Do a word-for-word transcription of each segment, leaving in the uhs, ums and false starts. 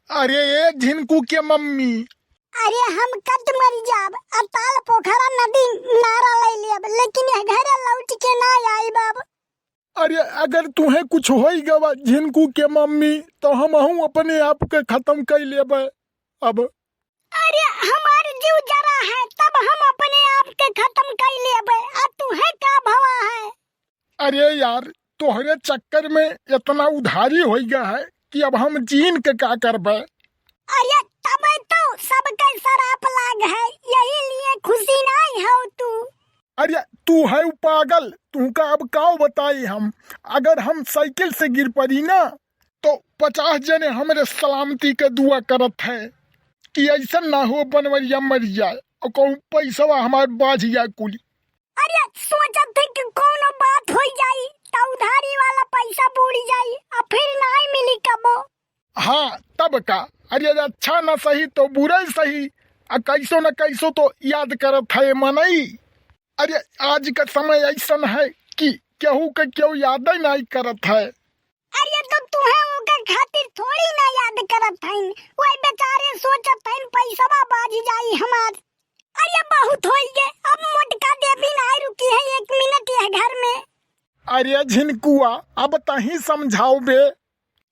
अरे ए झिनकू के मम्मी। अरे हम कट मर जाब, अताल पोखरा नदी नारा ले लेब, लेकिन यह घर लौट के ना आइब अब। अरे अगर तुहे कुछ होई गवा झिनकू के मम्मी, तो हमहू अपने आप के खत्म कर लेबे अब। अरे हमार जीव जरा है, तब हम अपने आप के खत्म कर लेबे, आ तुहे का भवा है? अरे यार, तोहरे चक्कर में इतना उधारी होई गया है कि अब हम जीन के का करबे? अरे तबे तो सबके सराप लाग है, यही लिए खुशी नहीं हो तू। अरे तू है उ पागल, तुमका अब काव बताई हम। अगर हम साइकिल से गिर पड़ी ना, तो पचास जने हमरे सलामती के दुआ करत है कि ऐसा ना हो बनवरिया मर जाए और कहूँ पैसवा हमार बाझ जाए कुली। अरे सोचत है कि कौनो बात हो जाई, तो उधारी वाला पैसा बूड़ जाई, आ फिर नाई मिली कबो। हाँ, तब का? अरे अच्छा न सही तो बुरा ही सही, आ कैसो न कैसो तो याद करत है मनई। अरे आज का समय ऐसन है कि केहू के केहू याद नहीं करत है। अरे तो तुहे ओकर खातिर थोड़ी ना याद करत हईन, वही बेचारे सोचत हईन पैसवा बाझ जाई हमार। अरे बहुत होई गे, अब मोटका देवी नाई रुकी है एक मिनट यह घर में। अरे झिनकुआ, अब तही समझाओ बे।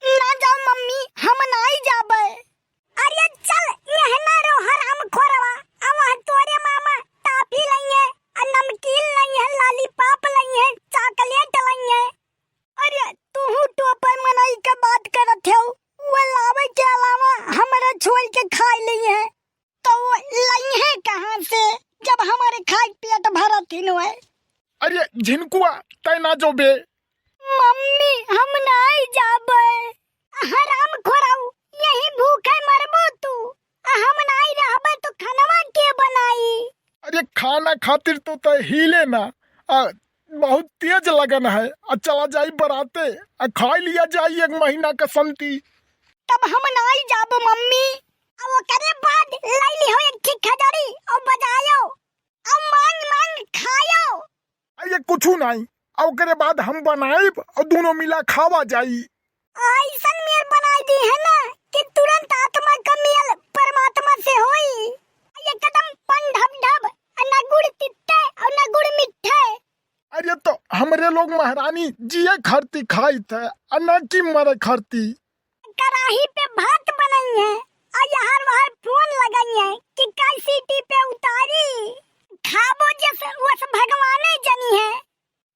ना जाओ मम्मी, हम नाई जाबे। अरे चल, यह ना रो हराम खोरवा, अब वह तोरे मामा टाफी लइहे, आ नमकीन लइहे, लॉलीपॉप लइहे, चॉकलेट लइहे। अरे तू टोपर मनई के बात करत हो, वो लावे के अलावा हमरा छोड़ के खाई लइहे। तो वो लइहे कहाँ से, जब हमारे खाए पेट भरत ही न है? अरे झिनकुआ, तै ना जो बे। मम्मी, हम नाई जाबे। हराम खोराऊ, यही भूखे मरबो तू। आ हम नाई रहबे तो खनवा के बनाई? अरे खाना खातिर तो तय हिले ना। आ, बहुत तेज लगन है। आ चला जाई बराते, आ खाई लिया जाई एक महीना का संती। तब हम नाई जाबो मम्मी। आ ओकरे बाद लाई ली हो एक ठे खजड़ी और बजायो। अब मांग मांग खायो। अरे कुछू नाई, आ ओकरे बाद हम बनाइब और दोनों मिला खावा जाई। ऐसन मेर बनाई दी है ना कि तुरंत आत्मा का मेल परमात्मा से होई। एकदम पन ढब ढब, आ ना गुड़ तित्ते और ना गुड़ मिठे। अरे तो हमरे लोग महारानी जिए खरती खाई थे, आ ना कि मरे खरती। कराही पे भात बनइहे, आ यहर वहर फोन लगइहे कि कई सीटी पे उतारी। खाबो जस वस भगवाने जनी है।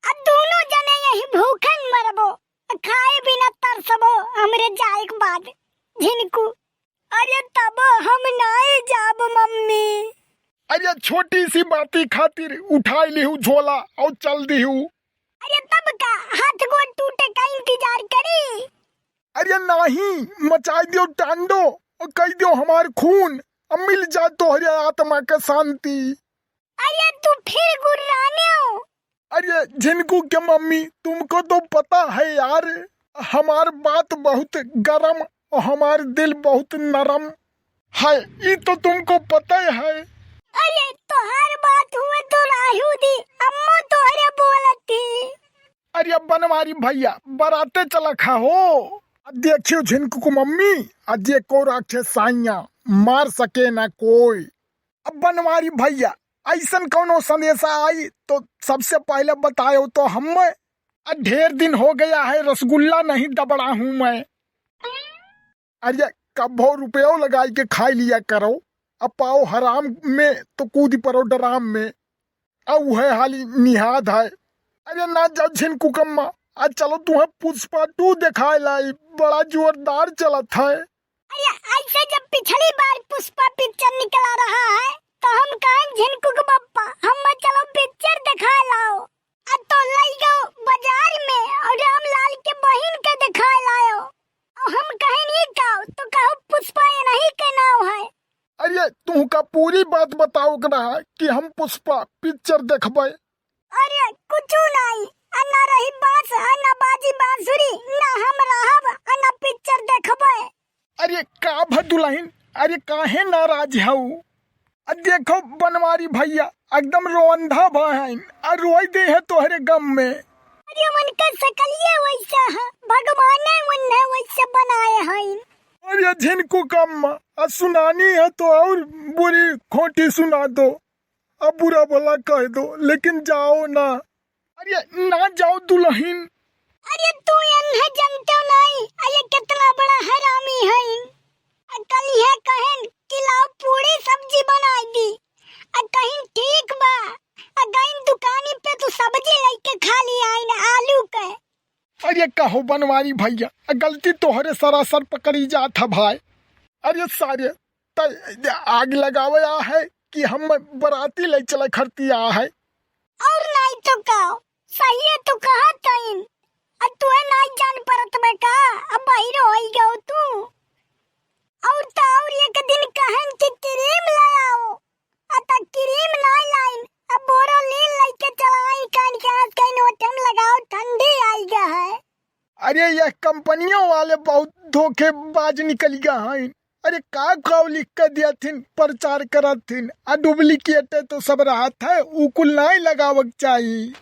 आ दोनों जने यही भूखन मरबो, आ खाए बिना तरसबो हमरे जाए के बाद। झिनकू, अरे तब हम नाई जाब मम्मी। अरे छोटी सी बाती खातिर उठाई लिहू झोला और चल दिहू। अरे तब का, हाथ गोड़ टूटे का इंतजार करी? अरे नाही, मचाई दियो टांडो और कई दियो हमार खून, अब मिल जाए तोहरे आत्मा के शांति। अरे तू फिर गुर्राने हो। अरे झिनकू के मम्मी, तुमको तो पता है यार, हमार बात बहुत गरम और हमार दिल बहुत नरम है, ई तो तुमको पता ही है। अरे तोहार बात हुए तो राहू दी, अम्मा तोहरे बोलती। अरे बनवारी भैया, बराते चला खा हो। अब देखियो झिनकू को मम्मी, आज ये को राखे साइया, मार सके ना कोई। अब बनवारी भैया, ऐसन कौनो संदेशा आई तो सबसे पहले बतायो तो हम। अब ढेर दिन हो गया है रसगुल्ला नहीं दबड़ा हूँ मैं। अरे कब्बो रुपयो लगाई के खाई लिया करो, अब पाओ हराम में तो कूद पड़ो डराम में। अब वह हाली निहाद है। अरे ना जाओ झिनकू कम्मा, आज चलो तुम्हें पुष्पा टू दिखाए लाई, बड़ा जोरदार चलत है। अरे ऐसे जब पिछली बार पुष्पा पिक्चर निकला रहा है तो हम कहें झिनकू के पप्पा, हम चलो पिक्चर दिखाए लाओ। आ तो लई गओ बाजार में और रामलाल के बहिन के दिखाए लाओ। और हम कहें ये का तो कहो पुष्पा ये नहीं के नाव है। अरे तुमका पूरी बात बताओ के रहा कि हम पुष्पा पिक्चर देखबे। अरे कुछ नहीं, आ ना रही बांस, आ ना बाजी बांसुरी, ना हम रहब, आ ना पिक्चर देखबे। अरे का भ दुलहिन, अरे काहे नाराज हऊ? आ देखो बनवारी भैया एकदम रोंधा भा हईन, आ रोई दे है तोहरे गम में। अरे उनका सकलिए वैसा है, भगवाने उन्हें वैसे बनाए हईन। अरे झिनको कम, आ सुनानी है तो और बुरी खोटी सुना दो, अब बुरा भला कह दो, लेकिन जाओ ना। अरे ना जाओ दुलहिन। अरे तू एन्हे जनते नहीं, अरे कितना बड़ा हरामी है। आ कल ये कहेन कि लाओ पूरी सब्जी बनाई दी, आ कहीं ठीक बा, आ गईन दुकानी पे तो सब्जी लेके खाली आइन आलू के। अरे कहो बनवारी भैया, आ गलती तोहरे सरासर पकड़ी जात है भाई। अरे सारे, त आग लगावे आ है कि हम बराती ले चले खरती आ है? और नहीं तो का, सही है तो कहा तइन। अब तुहे नहीं जान परत बे का, अब बहिरो होई गयो तू। और तो और एक दिन कहन कि क्रीम ले आओ, आ त क्रीम नहीं लाइन, अब बोरो लीन लेके चलाई कान के आज कहीं नोटम लगाओ, ठंडी आई गा है। अरे यह कंपनियों वाले बहुत धोखेबाज निकल गया है। अरे का काव लिख के दिया थिन, प्रचार करत थिन, आ डुप्लीकेट तो सब रहत है, उ कुल नहीं लगावक चाही।